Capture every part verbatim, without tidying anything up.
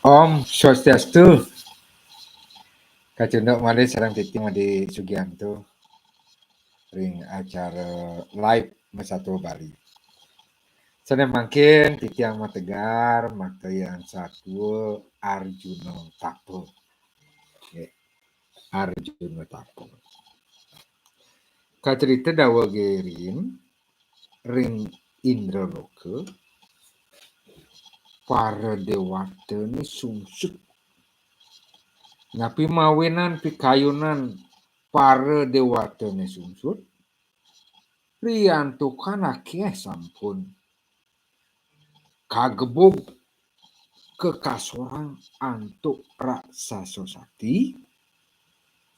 Om Swastiastu. Kacunduk malih sareng titiang Madé Sugianto ring acara live Masatua Bali. Sané mangkin titiang mategar makta yan satua Arjuna Tapa. Nggih. Arjuna Tapa. Kacerita daweg riin ring Indraloka, para déwatané sungsut. Napi mawinan pikayunan para déwatané sungsut? Riantukan akéh sampun kagebug kekasorang antuk raksasa sakti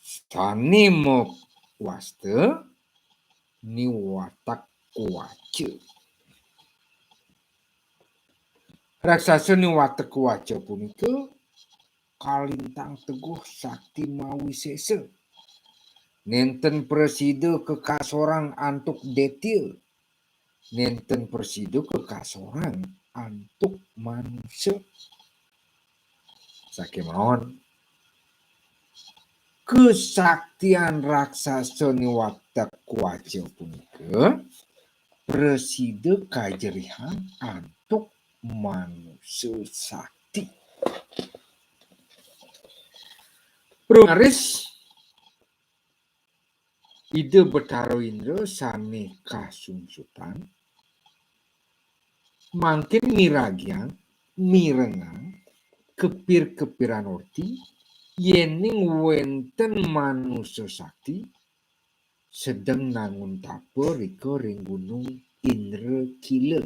sané mawasta Ni Watak Kuaca. Raksasa Ni Watak Kuaca punika kalintang teguh sakti mawisésa. Nénten prasida kekasorang antuk détya. Nénten prasida kekasorang antuk manusa. Sakémaon, kasaktian raksasa Ni Watak Kuaca punika prasida kajerihang antuk manusa sakti. Raris Ida Betara Indra sané kasungsutan mangkin miragiang mirengang kepir-kepiran orti yéning wénten manusa sakti sedeng nangun tapa rika ring Gunung Indrakila.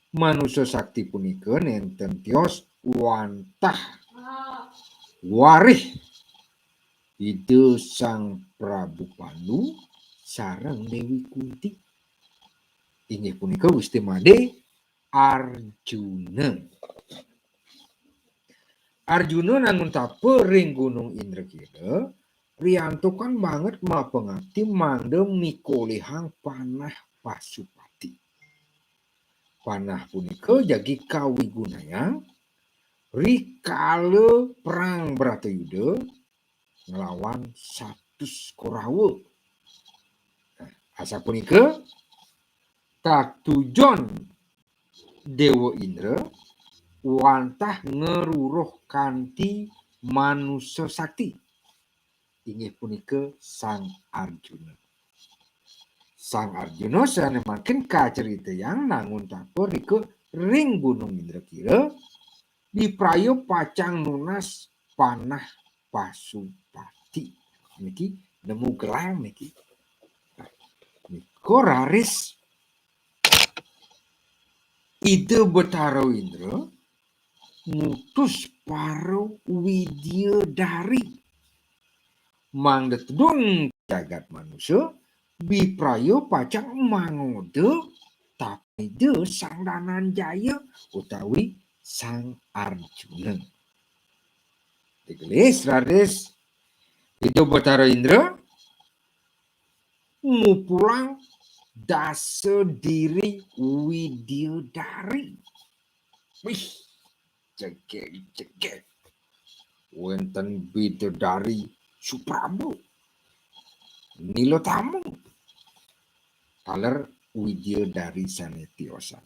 Manusa sakti punika nénten tios wantah warih Ida Sang Prabu Pandu sareng Déwi Kunti. Inggih punika Gusti Madé Arjuna. Arjuna nangun tapa ring Gunung Indrakila, riantukan banget mapangapti mangda mikolihang panah Pasupati. Panah punika jagi kawigunayang rikala perang Bratayuda nglawan satus Korawa. Nah, asapunika, katujon Déwa Indra wantah ngruruh kanti manusa sakti. Inggih punika Sang Arjuna. Sang Arjuna sané mangkin kacaritayang nangun tapa rika ring Gunung Indrakila, dipraya pacang nunas panah Pasupati. Niki nemu gelang niki. Nika raris Ida Betara Indra ngutus para widyadari mangda tedun jagat manusa, bipraya pacang mangoda tapa Ida Sang Dananjaya utawi Sang Arjuna. Digelis raris Ida Betara Indra mupulang dasa diri widyadari. Wih, jegég-jegég. Wénten bidadari Suprabu, Nilotama, taler widyadari sané tiosan.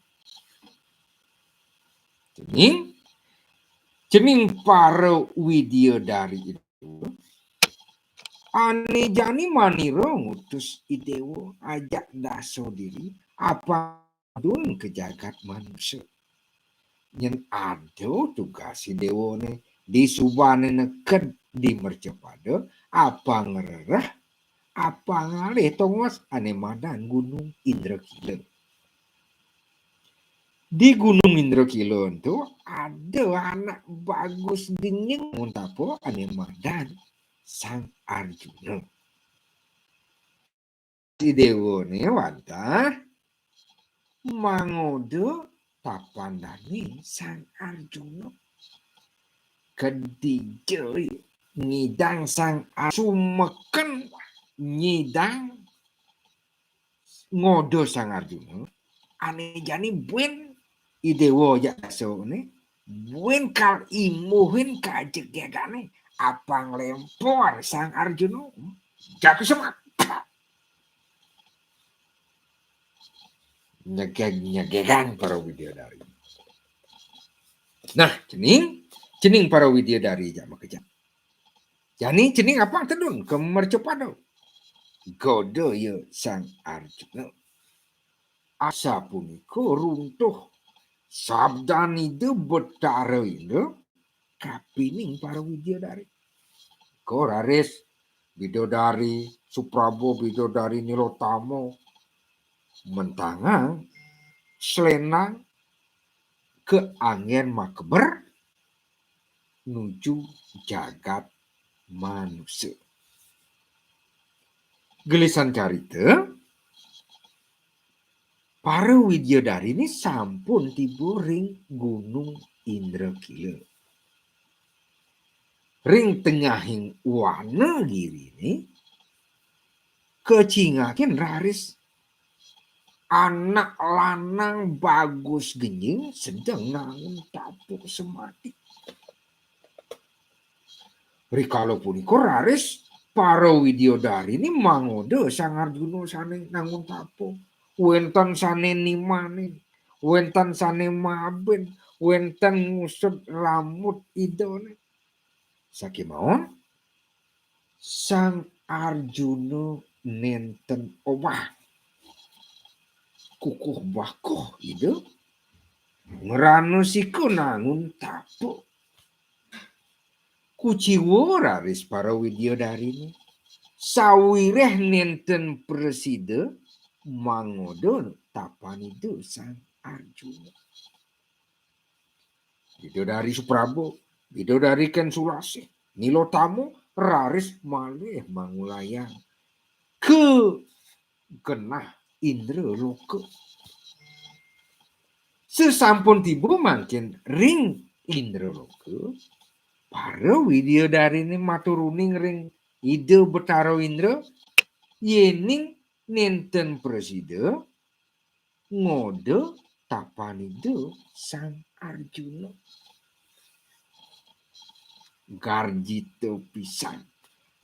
Cening, cening para widyadari ané jani manira ngutus I Déwa ajak dasa diri, apang tedun ka jagat manusa. Yén ada tugas I Déwané, disubané neked di mercapada, apang ngrereh, apang ngalih tongos ané madan Gunung Indrakila. Di Gunung Indrakila ento ada anak bagus dening mun tapa ané madan Sang Arjuna. I Déwané wantah mangoda tapan dané Sang Arjuna. Kedija ngidang Sang Ar-, sumeken nyidang ngoda Sang Arjuna, ané jani buin I déwa jak sasone, buin kal imbuhin kajegegane, apang lempor Sang Arjuna. Jaku semat. Nyegeg-nyegegan para widyadari. Nah, cening, cening para widyadari jak makejang. Jani cening apang tedun ka mercapada. Goda ya Sang Arjuna. Asapunika runtuh sabdan Ida Betara Indra kapining para widyadari. Ka raris bidadari Supraba, bidadari Nilotama mentangang, slenang ka anggen makeber nuju jagat manusa. Gelisan carita, para widyadari ni sampun tiba ring Gunung Indrakila. Ring tengahing wana giri ni, kacingakin raris anak lanang bagus genjing sedeng nangun tapa semati. Rikala punika raris para widyadari ni mangoda Sang Arjuna sane nangun tapa. Wenten sane nimanin, wenten sane mabin, wenten ngusud rambut Idane. Sakémaon, Sang Arjuna nénten obah. Kukuh bakuh Ida, ngrana sika nangun tapa. Kuciwa raris para widyadariné, sawiréh nénten prasida mangoda tapan Ida Sang Arjuna. Bidadari Supraba, Bidadari Kén Sulasih, Nilotama raris malih mangulayang ka genah Indraloka. Sasampun tiba mangkin ring Indraloka, para widyadariné matur uning ring Ida Betara Indra, yéning nénten prasida ngoda tapan Ida Sang Arjuna. Garjita pisan.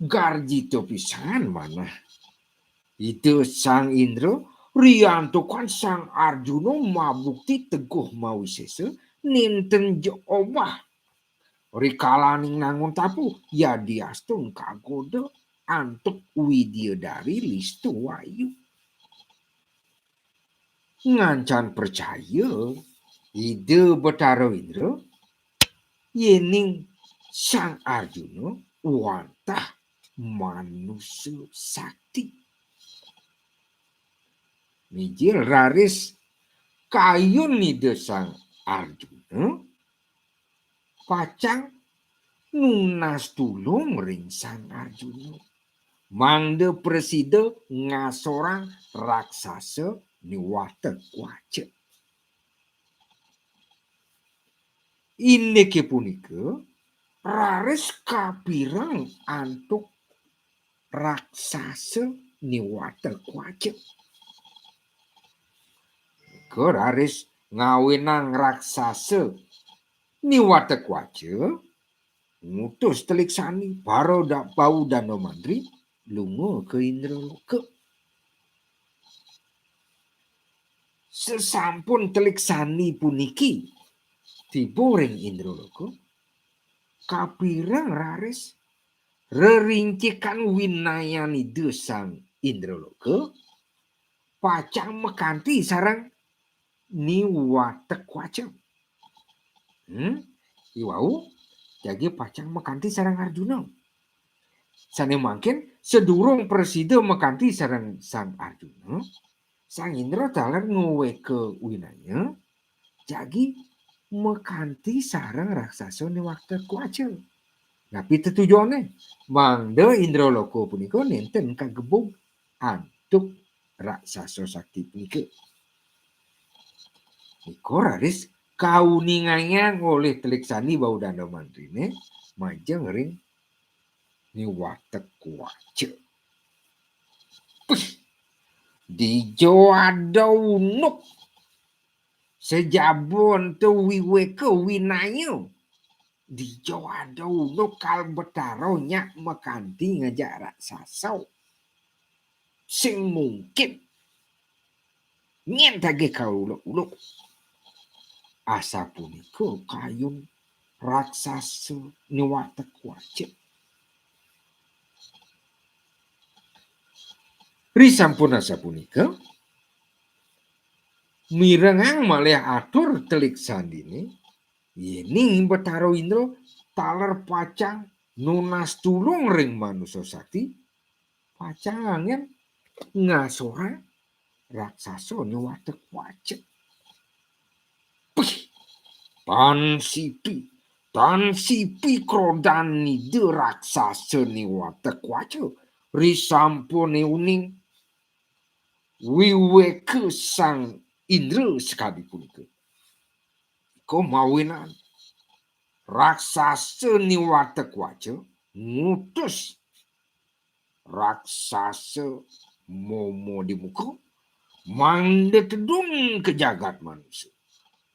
Garjita pisan manah Ida Sang Indra, riantukan Sang Arjuna mabukti teguh mawisésa, nénten ja obah. Rikalaning nangun tapa, yadiastun kagoda antuk widyadari Listuwayu. Ngancan pracaya Ida Betara Indra, yéning Sang Arjuna wantah manusa sakti. Mijil raris kayun Ida Sang Arjuna, pacang nunas tulung ring Sang Arjuna, mangda prasida ngasorang raksasa Niwatakwaca. Indiké punika raris kapireng antuk raksasa Niwatakwaca. Ka raris ngawinang raksasa Niwatakwaca ngutus telik sandi para da-, bau danda mantri lunga ka Indraloka. Sasampun telik sandi puniki tiba ring Indraloka, kapireng raris rerincikan winayan Ida Sang Indraloka, pacang makanti sareng Niwatakwaca. Hmm? Iwau jagi pacang makanti sareng Arjuna. Sané mangkin sadurung prasida makanti sareng Sang Arjuna, Sang Indra taler ngwéka winaya, jagi makanti sareng raksasa Niwatakwaca. Napi tetujoné? Mangda Indraloka punika nénten kagebug antuk raksasa sakti punika. Nika raris kauningayang olih telik sandi bau danda mantriné majeng ring Niwatakwaca. Puh, dija ada unduk Sejabon te wiweka winaya. Dija ada unduk kal Betara nyak makanti ngajak raksasa. Sing mungkin. Nyen tagih kal uluk-uluk. Asapunika kayun raksasa Niwatek Waca. Risampun asapunika, mirengang malih atur telik sandine, yening Betara Indra taler pacang nunas tulung ring manusa sakti, pacang anggen ngasorang raksasa Niwatek Waca. Pih, tan sipi, tan sipi krodan nida raksasa Niwatek Waca, risampune uning wiweka Sang Indra sakadi punika. Ika mawinan raksasa Niwatek Waca ngutus raksasa Mama Dimuka mangda tedun ka jagat manusa.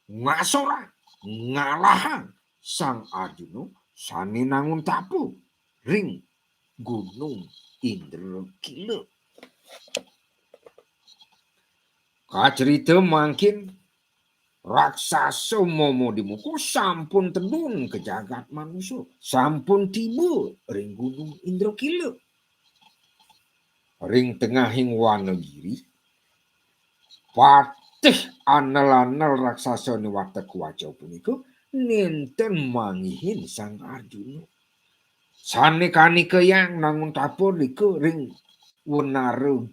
Ngasorang, ngalahang Sang Arjuna sane nangun tapa ring Gunung Indrakila. Kacerita mangkin raksasa Mama Dimuka sampun tedun ka jagat manusa, sampun tiba ring Gunung Indrakila. Ring tengahing wana giri, patih anel-anel raksasa Niwatek Waca punika nenten manggihin Sang Arjuna. Sane kanikayang nangun tapa rika ring wanara,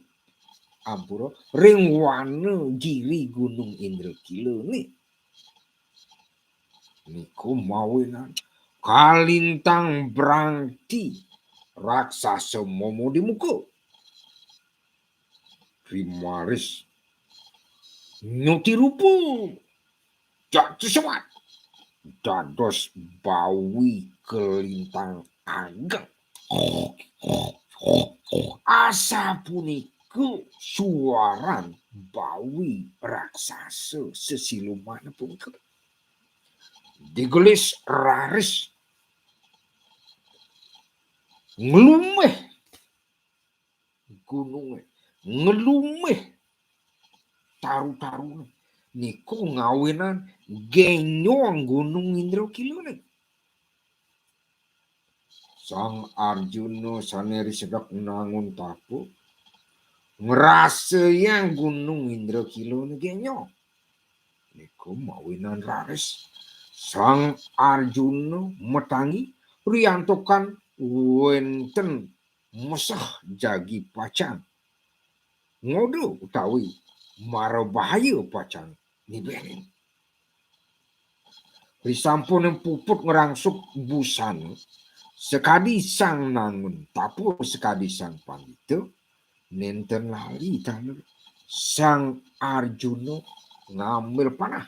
ampura, ring wana giri Gunung Indrakila ne. Nika mawinan kalintang brangti raksasa Mama Dimuka. Rimaris nyuti rupa, jati sewat, dados bawi kalintang ageng. Asapunika suaran bawi raksasa sesilumane punika. Digelis raris nglumbih gununge, nglumbih taru-tarune. Nika ngawinan genyong Gunung Indrakilane. Sang Arjuna sane risedek nangun tapa, ngrasayang Gunung Indrakilane genyong. Nika mawinan raris Sang Arjuna matangi riantukan wenten meseh jagi pacang ngoda utawi mara bahaya pacang nibenin. Risampune puput ngrangsuk busana, sakadi sang nangun tapa, sakadi sang pandita, nenten lali taler Sang Arjuna ngambil panah.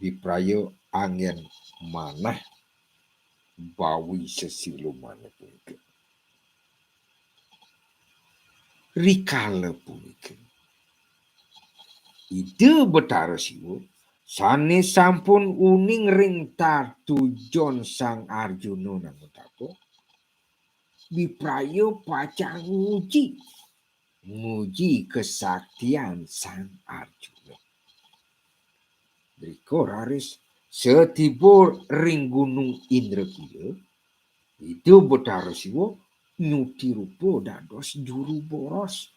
Dipraya anggen manah bawi sesilumane punika. Rikala punika, Ida Betara Siwa sane sampun uning ring tatujon Sang Arjuna nangun tapa, dipraya pacang nguji, nguji kesaktian Sang Arjuna. Rika raris satiba ring Gunung Indrakila, Ida Betara Siwa nyuti rupa dados juru boros,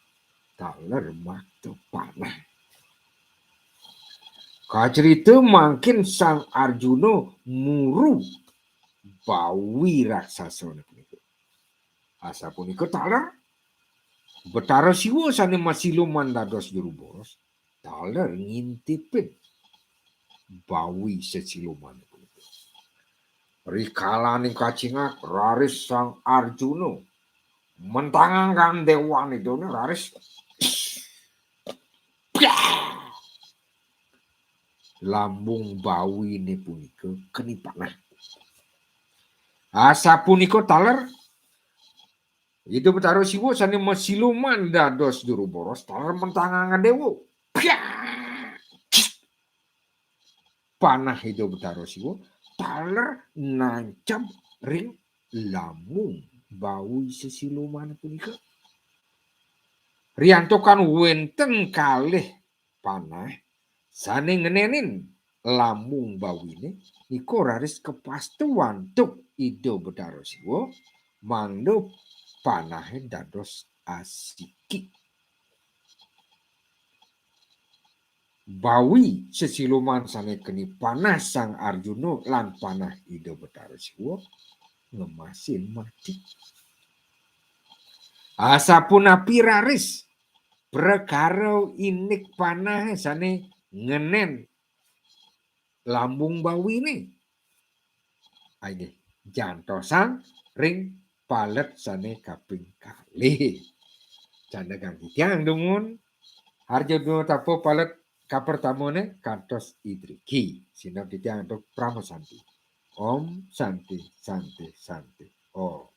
taler makta panah. Kacerita mangkin Sang Arjuna muru bawi raksasane punika. Asapunika taler Betara Siwa sane masiluman dados juru boros, taler ngintipin bawi sesilumane punika. Rikalaning kacingak, raris Sang Arjuna mentangang dewane dene, raris lambung bawine punika keni panah. Asapunika taler Ida Betara Siwa sane masiluman dados juru boros, taler mentangang dewa. Piak! panah Ida Betara Siwa taler nancep ring lambung bawi sesiloman punika. Riantukan wenten kalih panah sane ngenenin lambung bawine, nika raris kapasta antuk Ida Betara Siwa mangda panahe dados asiki. Bawi sesiloman sane keni panah Sang Arjuna lan panah Ida Betara Siwa ngemasin mati. Asapunapi raris prakara indik panah sane ngenen lambung bawine? Inggih, jantosang ring palet sane kaping kalih. Candekang titiang dumun, Arjuna tapa palet kapertamane kantos idriki. Sineb titiang antuk parama santi. Om Santi, Santi, Santi. Om.